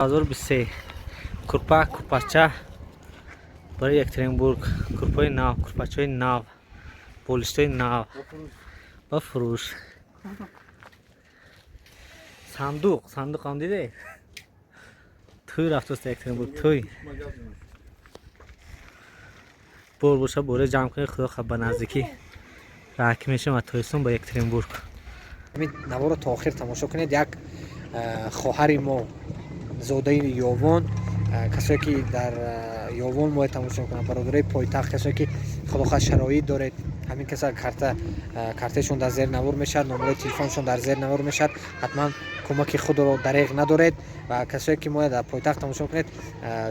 2023. Курпа, курпача барои Екатеринбург, курпаи нав, курпачаҳои нав, болиштҳои нав ба фурӯш. Сандуқ, сандуқам диде? Тӯй рафтааст Екатеринбург, тӯй. Бор боша, боре ҷамъ кунед, худо хоҳад, ба наздикӣ раҳкӣ мешавем аз Тоҷикистон ба Екатеринбург. Ҳамин наворо то охир тамошо кунед. Як хоҳари мо, зодаи Ёвон, касое ки дар Ёвон моя тамошо мекунанд, бародарои пойтахт, касое ки худохоҳад шароит доред, ҳамин каса карта, картаашон дар зери навор мешавад, номерои телефоншон дар зери навор мешавад, ҳатман кӯмаки худро дареғ надоред. Ва касое ки моя дар пойтахт тамошо кунед,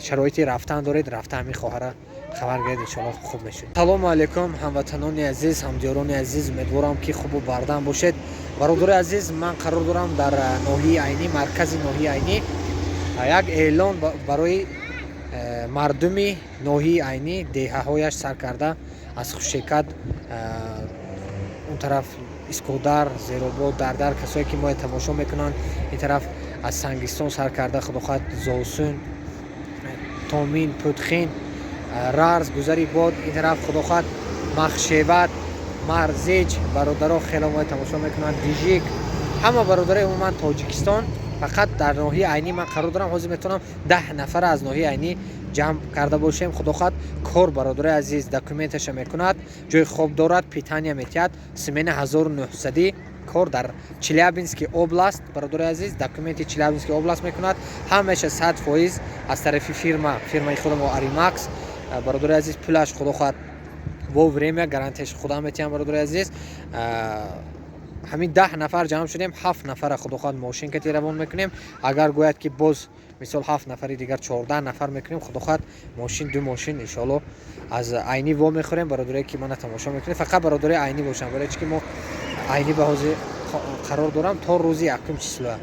шароити рафтан доред, рафта ҳамин хоҳара хабар гиред, иншоалло хуб мешуд. Салому алайкум, ҳамватанони азиз, ҳамдиёрони азиз, умедворам, ки хубу бардам бошед. Бародарои азиз, ман қарор дорам дар ноҳияи Айнӣ, маркази ноҳияи Айнӣ. Як эълон барои мардуми ноҳияи Айнӣ, деҳаҳояш сар карда аз Хушекат, он тараф Искодар, Зеробод, Дардар, касое ки моя тамошо мекунанд, ин тараф аз Сангистон сар карда, худохоҳад, Зосун, Томин, Путхин, Рарз, Гузари Бод, ин тараф, худохоҳад, Махшеват, Марзеҷ, бародаро хело моя тамошо мекунанд, Дижик, ҳама бародарои умуман Тоҷикистон. Фақат дар ноҳияи Айнӣ ман қарор дорам. Ҳозир метавонам 10 нафара аз ноҳияи Айнӣ ҷамъ карда бошем. Худохоҳад, кор, бародарои азиз, документаша мекунад, ҷои хоб дорад, питания метиҳад, смена 1900, кор дар Челябинский область. Бародарои азиз, документи Челябинский область мекунад, ҳамаша 100% аз тарафи фирма, фирмаи худамо Аримакс. Бародарои азиз, пулаш, худо хоҳад, вовремя, гарантияш худам метиҳам. Бародарои азиз, ҳамин 10 нафар ҷамъ шудем, ҳафт нафара, худо хоҳад, мошин кати равон мекунем. Агар гӯяд, ки боз, мисол, ҳафт нафари дигар, 14 нафар мекунем, худо хоҳад, мошин, ду мошин, иншоалло, аз Айнӣ во мехӯрем. Бародарое ки мана тамошо мекунед, фақат бародарои Айнӣ бошанд, барои чи ки мо Айнӣ ба ҳозир қарор дорам то рӯзи якум числоя.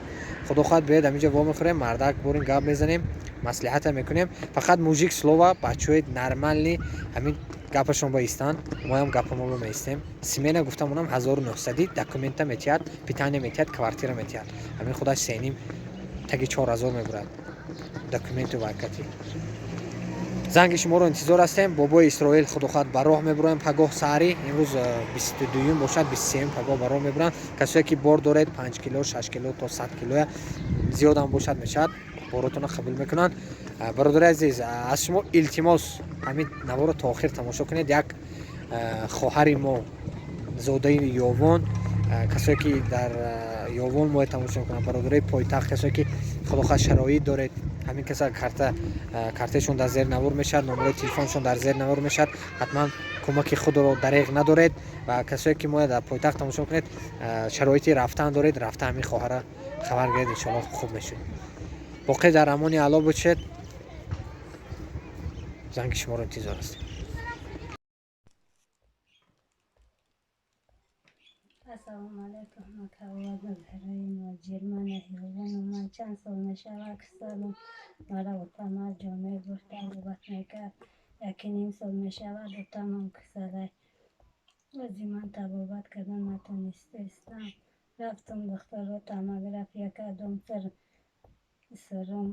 Худо хоҳад, биёед, ҳаминҷо во мехӯрем, мардак борин, гап мезанем, маслиҳата мекунем. Фақат мужик слова, бачаҳои нормальный, ҳамин гапашон ба истанд, моям гапамонро меистем. Смена, гуфтамонам, 1900, документа метиҳад, питания метиҳад, квартира метиҳад. Ҳамин худаш сеним таги 4000 мебурад, документу вайкати. Занги шуморо интизор ҳастем. Бобои Исроил, худо хоҳад, ба роҳ мебуроем пагоҳ саҳарӣ. Имрӯз 22-юм бошад, 23-юм пагоҳ ба роҳ мебуранд. Касое ки бор доред, 5 кило, 6 кило то 100 килоя, зиёдам бошад мешавад, боротонро қабул мекунанд. Бародари азиз, аз шумо илтимос, ҳамин наворо то охир тамошо кунед. Як хоҳари мо, зодаи Ёвон, касое ки дар Ёвон моя тамошо мекунанд, бародарои пойтахт, касое ки худохоҳад шароит доред, ҳамин каса карта, картаашон дар зери навор мешавад, номерои телефоншон дар зери навор мешавад, ҳатман кӯмаки худро дареғ надоред. Ва касое ки моя дар пойтахт тамошо мекунед, шароити рафтан доред, рафта ҳамин хоҳара хабар гиред, иншоалло хуб мешуд. Боқӣ дар амони Алло бошед. Занги шуморо интизор ҳастем. Ассалому алайкум, акавлад барои муҳоҷирман Ёвону ман чанд сол мешавад, кисалам мара отамар ҷо мебурд, табобат мекард. Яки ним сол мешавад, отамам кисалай. Ози ман табобат кардан натонистестам. Рафтам духтаро, томография кардам, сарам,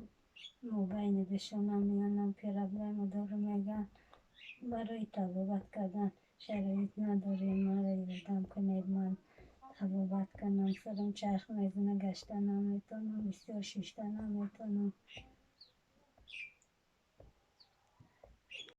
мобайни бешонам, миёнам проблема дорам, мегӯянд. Барои табобат кардан шароит надорем, маро ёрдам кунед, ман табобат кунам. Сарам чарх мезанад, гашта наметавонам, бисёр шишта наметавонам.